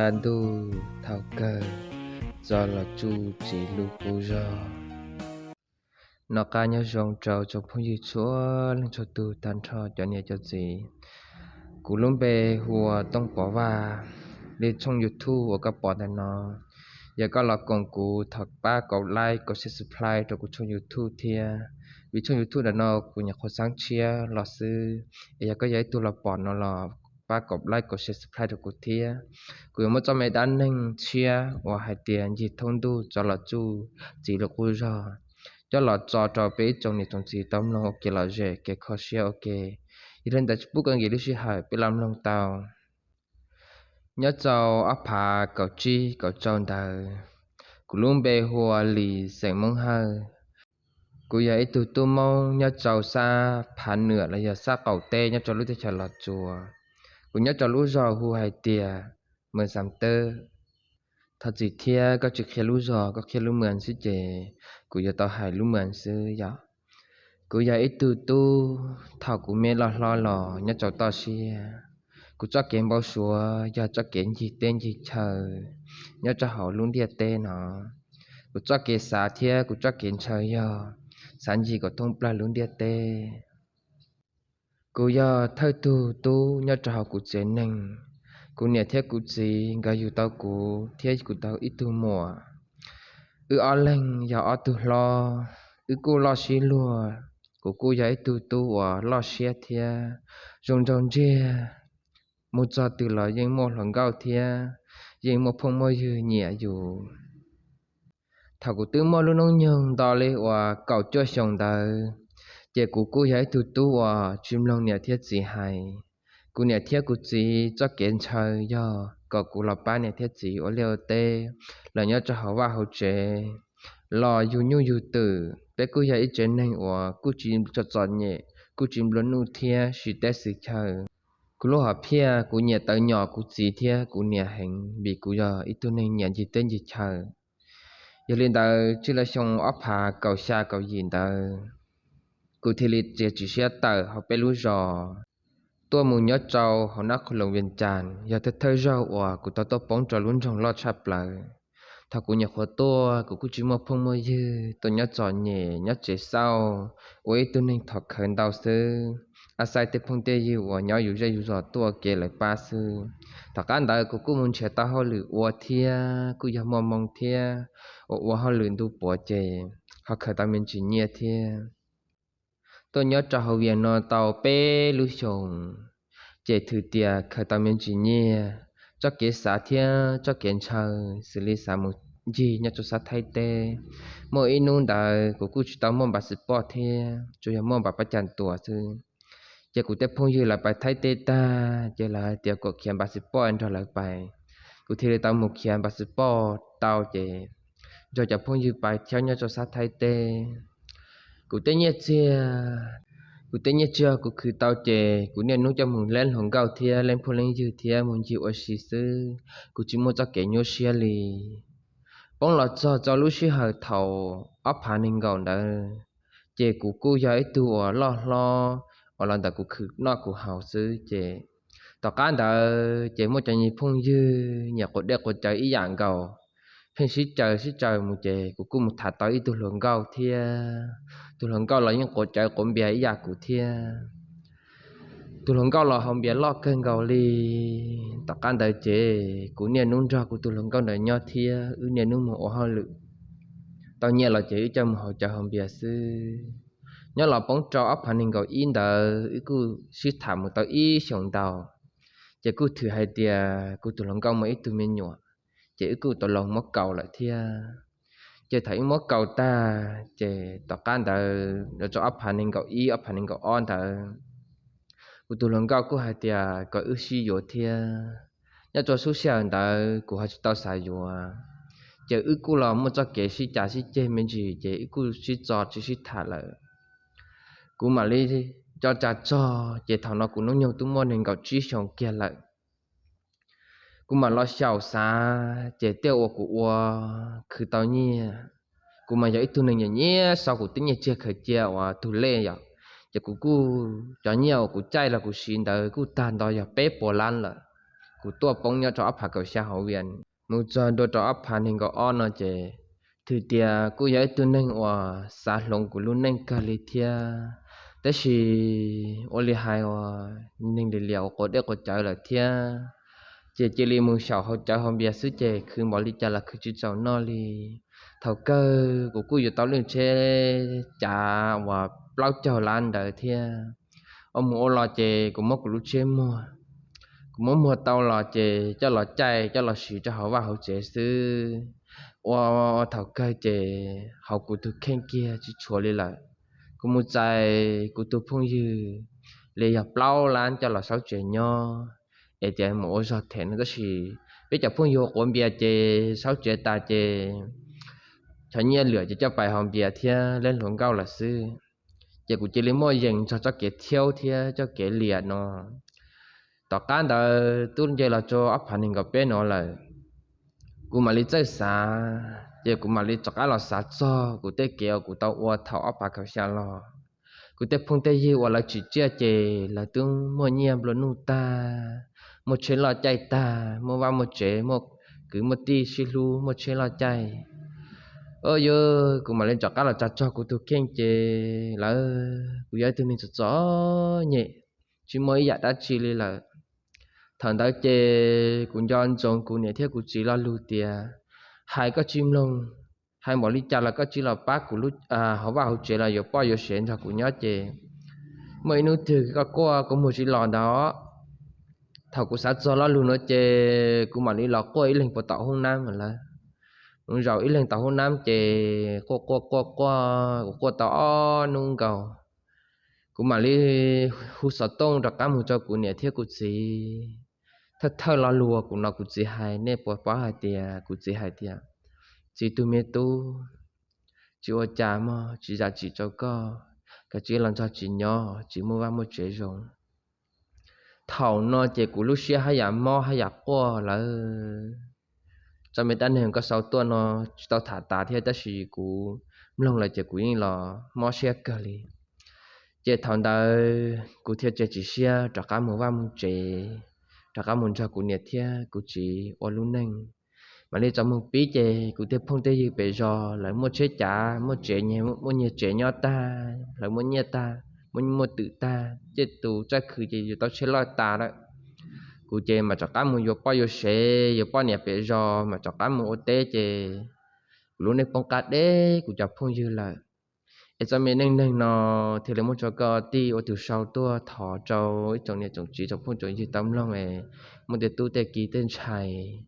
Kaj ntug thaum kawg, txo los tsuj txiv lub qub zog. Noj qab nyob zoo rau tsoom phooj ywg txhua leej txhua tus tag nrho cov niam cov txiv. Kuv lub npe hu ua Tooj Pov Vaj. Li tshooj YouTube uas koj pom ntawm no, yog koj los koom kuv thov pab kaum like kaum share subscribe rau kuv tshooj YouTube thiab. Vim tshooj YouTube ntawm no kuv nyuam qhuav xaab tshiab los xwb, es yog koj yog ib tug los pom no los pab kaum like kaum share subscribe rau kuv thiab. Kuv yuav muab txoj me dab neeg tshiab uas hais tias ncig thoob ntuj txo los tsuj txiv lub qub zog coj los tso rau peb ib tsoom niam tsoom txiv tau mloog ua kev lom zem kev kho siab ua ke. Yog li ntawd tsis pub koj nkim lub sij hawm, peb los mloog tau. Nyob rau ob phav kaum tsib kaum rau ntawd, kuv lub npe hu ua Lis xeem Moob Hawj. Kuv yog ib tug tub Moob nyob rau sab Phav Nwam los yog sab qaum teb nyob rau lub teb chaws Los Tsuas. Kuv nyob rau lub zos hu hais tias Mws Xam Teb. Thov txim thiab, koj tsis qhia lub zos, koj qhia lub mws xwb ces kuv yuav tau hais lub mws xwb yom. Kuv yog ib tug tub, thaum kuv me loj hlob los nyob rau toj siab, kuv txoj kev npau suav yog txoj kev ncig teb ncig chaw nyob rau hauv lub ntiaj teb no. Kuv txoj kev xav thiab kuv txoj kev ntshaw yog xav ncig kom thoob plaws lub ntiaj teb. Kuv yog thawj tug tub nyob rau hauv kuv tsev neeg. Kuv niam thiab kuv txiv nkawd yug tau kuv thiab kuv tau ib tug muam. Wb ob leeg yog ob tug hlob, wb kuj loj sib luag. Kuv kuj yog ib tug tub uas loj siab thiab zoo nraug ntsiag, mus txog twg los yeej muaj hluas nkauj thiab yeej muaj phooj muaj ywg nyiam yus. Thaum kuv twb muaj lub hnub nyoog nto li uas kaum cuaj xyoos ntawd, ces kuv kuj yog ib tug tub uas tsis mloog niam thiab txiv hais. Kuv niam thiab kuv txiv txoj kev ntshaw yog kom kuv los pab niam thiab txiv ua liaj ua teb, los nyob rau hauv vaj hauv tsev, los yug nyuj yug twm. Peb kuj yog ib tsev neeg uas kuj tsis txom txom nyem, kuj tsis nplua nuj thiab siv teb siv chaw. Kuv lub hom phiaj, kuv nyiam tawv nyom kuv txiv thiab kuv niam heev vim kuv yog ib tug neeg nyiam ncig teb ncig chaw. Yog li ntawd, txij li xyoo ob phav kaum xya kaum yim ntawd, kuv thiaj li txiav txim siab tawm hauv peb lub zos tuaj mus nyob rau hauv nab qhu loos Vias Cas, yog thawj thawj zaug uas kuv tau tuaj poob rau lub nroog loj tshaj plaws. Thaum kuv nyuam qhuav tuaj, kuv kuj tsis muaj phooj muaj ywg, tuaj nyob txom nyem nyob tsev xauj, ua ib tug neeg thov khawv ntau xwb. Ab xaib tej phooj tej ywg uas nyob yus zej yus zos tuaj ua ke lawv pab xwb. Tom qab ntawd kuv kuj mus nrhiav tau hauj lwm ua thiab kuj yog muaj moo thiab, uas ua hauj lwm ntu puav ces ho khaws tau me ntsis nyiaj thiab. Tuaj nyob rau hauv Vias no tau peb lub xyoos, ces thwm tias khaws tau me ntsis nyiaj, txoj kev xav thiab txoj kev ntshaw xws li xav mus ncig nyob rau sab Thaib teb. Muaj ib hnub ntawd kuv kuj tsis tau muaj npav xwm poj thiab, tsuas yog muaj npav pab cas tuas xwb. Ces kuv tej phooj ywg lawv pais Thaib teb tag, ces lawv hais tias kom khiav npav xwm poj nrog lawv pais. Kuv thiaj li tau mus khiav npav xwm poj tau ces nrog cov phooj ywg pais thawj nyob rau sab Thaib teb. Kuv tej nyiaj txiag, kuv tej nyiaj txiag kuv khwv tau ces kuv niaj hnub coj mus leeb hluas nkauj thiab leej phooj leej ywg thiab mus ncig ua si xwb, kuv tsis muaj txoj kev nyuaj siab li. Poob los txog rau lub sij hawm thaum ob phav nees nkaum ntawd, ces kuv kuj yog ib tug uas loj hlob uas los ntawm kuv khwv noj kuv haus xwb ces tom qab ntawd ces muaj cov nyuag phooj ywg nyiam quav dej quav cawv ib yam nkaus, pheej sib caw sib caw mus ces kuv kuj mus tham tau ib tug hluas nkauj thiab. Tus hluas nkauj los yeej quav cawv quav npias ib yam kuv thiab. Tus hluas nkauj los haus npias loj kawg nkaus li. Tom qab ntawd ces kuv niaj hnub nrog kuv tus hluas nkauj ntawd nyob thiab wb niaj hnub mus ua hauj lwm. Tau nyiaj los ces wb coj mus haus cawv haus npias xwb. Nyob los poob rau ob phav nees nkaum ib ntawd wb kuj sib tham mus tau ib xyoos ntau, ces kuj thwm hais tias kuv tus hluas nkauj muaj ib tug me nyuam, ces wb kuj tau los muab kaus lawm thiab. Ces thaum wb muab kaus tag ces tom qab ntawd los rau ob phav nees nkaum ib ob phav nees nkaum ob ntawd, kuv tus hluas nkauj kuj hais tias kom wb sib yuav thiab. Nyob rau lub sij hawm ntawd kuv ho tsis tau xav yuav, ces wb kuj los muaj txoj kev sib cav sib ceg me ntsis ces wb kuj sib txo tsis sib tham lawm. Kuv mam li nco tsam txog ces thaum no kuv hnub nyoog twb muaj nees nkaum tsib xyoos kiag lawm. Kuv mam los xyaum xav ces tej uas kuv ua khwv tau nyiaj. Kuv mas yog ib tug neeg nyiam nyiam sau kuv tej nyiaj txiag khaws cia uas tug lej yom, ces kuv kuj cov nyiaj uas kuv caij los kuv siv ntawd kuj tag nto yog peb puas lab lawm. kuv tuaj poob nyob rau ob phav kaum xya hauv Vias, mus txog ntua rau ob phav nees nkaum ob no ces, twb tias kuj yog ib tug neeg uas xav hloov kuv lub neej kawg li thiab, tab sis ua li hais uas neeg li lias uas quav dej quav cawv lawm thiab, ces cia li mus xyaum hauv cawv hauv npias xwb ces khwv npaum li cas los khwv tsis txaus noj li. Thaum kawg kuv kuj yuav tau lub tsheb cav uas plaub caug lab ntawd thiab. Ua mus ua los ces kuv muab kuv lub tsheb muag, kuv muab muag tau los ces coj los caij coj los siv rau hauv vaj hauv tsev xwb. Ua thaum kawg ces hauv kuv tus kheej kiag tsis tshuav li lawm. Kuv mus txais kuv tus phooj ywg li yog plaub lab coj los saub tsev nyob, es tias mus ua zog them no, tab sis peb cov phooj ywg quav npias ces saub tsev tas ces cov nyiaj lwm ces coj pais hauv npias thiab leb hluas nkauj lawm xwb. Ces kuv cia li muaj yees nrog txoj kev thiaub thiab txoj kev liam no. Tom qab ntawd twb nce los rau ob phav nees nkaum peb no lawm, kuv mam li txawj xav, ces kuv mam li rov qab los xav txog kuv tej kev uas kuv tau ua thaum ob phav kaum xya los. Kuv tej phooj tej ywg uas lawv tsim tsiaj ces lawv twb muaj nyiaj nplua nuj tag, muaj tsheb loj caij tag, muaj vaj muaj tsev, muaj kwv muaj tij sib hlub, muaj tsheb loj caij. Yog kuv mam li rov qab los tsa txog kuv tus kheej ces lawv, kuv yog ib tug neeg txom txom nyem, tsis muaj ib yam dab tsi li lawm. Thaum ntawd ces kuv nco ntsoov kuv niam thiab kuv txiv lo lus tias, hais koj tsis mloog, hais npaum li cas los koj tsis los pab kuv hauv vaj hauv tsev los yuav poj yuav sev nrog kuv nyob ces muaj ib hnub twg koj quaj koj mus tsis los ntawd. Thaum kuv xav txog lo lus no ces kuv mam li los quaj ib leeg puag tom hoob nab lawm. Mus zaum ib leeg tom hoob nab ces quaj quaj quaj quaj, kuv quaj tau ob hnub nkaus. Kuv mam li hu xov tooj rov qab mus rau kuv niam thiab kuv txiv. Thawj thawj lo lus kuv hnov kuv txiv hais, nej puas paub hais tias kuv txiv hais tias, txiv tus me tub, tsis ua cas mog, tsis zam txim rau koj, koj tsis los nrog txiv nyob, tsis muaj vaj muaj tsev zoo. Thaum no ces kuv lub siab haj yam mob haj yam quaj lawm. Txoj me dab neeg koj sau tuaj no tsis tau tham tas thiab, tab sis kuv mloog lawm ces kuv yeej los mob siab kawg li. Ces thaum ntawd kuv thiaj tsis tsim siab rov qab mus vaj mus tsev, rov qab mus nrog kuv niam thiab kuv txiv ua lub neej. Mam li txog moog pib ces kuv tej phooj tej ywg pem zos lawv muaj tsheb cav, muaj tsev, muaj nyiaj tsev nyob tag, lawv muaj nyiaj tag, muaj muaj twm tag, tej tus txawj khwv ces yuav tau tsheb loj tas lawm. Kuv ces mam rov qab mus yuav poj yuav sev, yuav poj niam pem zos, mam rov qab mus ua teb ces kuv lub neej poob qab deb kuv cov phooj ywg lawm. Es txoj me neej neeg no thiaj li muab tso koj tij ua tus sau tuaj thov rau ib tsoom niam tsoom txiv tsoom phooj tsoom ywg tau mloog es muaj tej tub tej ki tej ntxhais,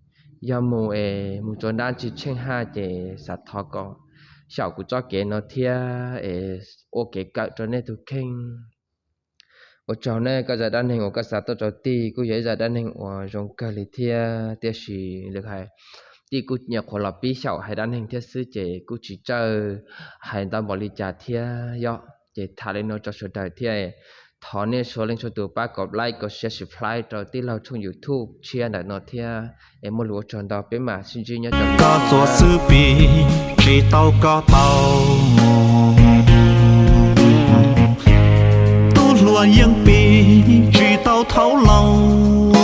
yog mus es mus tsuas dab tsi tsheej haj ces xav thov kom xyaum kuv txoj kev no thiab es ua kev kawm rau nej tus kheej. Ua tsaug nej, koj zaj dab neeg uas koj xa tuaj rau tij kuj yog ib zaj dab neeg uas zoo kawg li thiab, tiam sis lwm hais tij kuj nyuam qhuav los pib xyaum hais dab neeg thiab xwb ces kuj tsis txawj hais ntau npaum li cas thiab yom. Ces tham li no rau sawv daws thiab, thov nej txhua leej txhua tus pab kom like, kom share, subscribe rau tij laug tshooj YouTube tshiab ntawm no thiab. Es muaj lus ua tsaug ntau, peb mam sib ntsib nyob rau koj txuas xwb pis tsis tau koj tau mus, tub hluas yeej pis tsis tau thaub laus.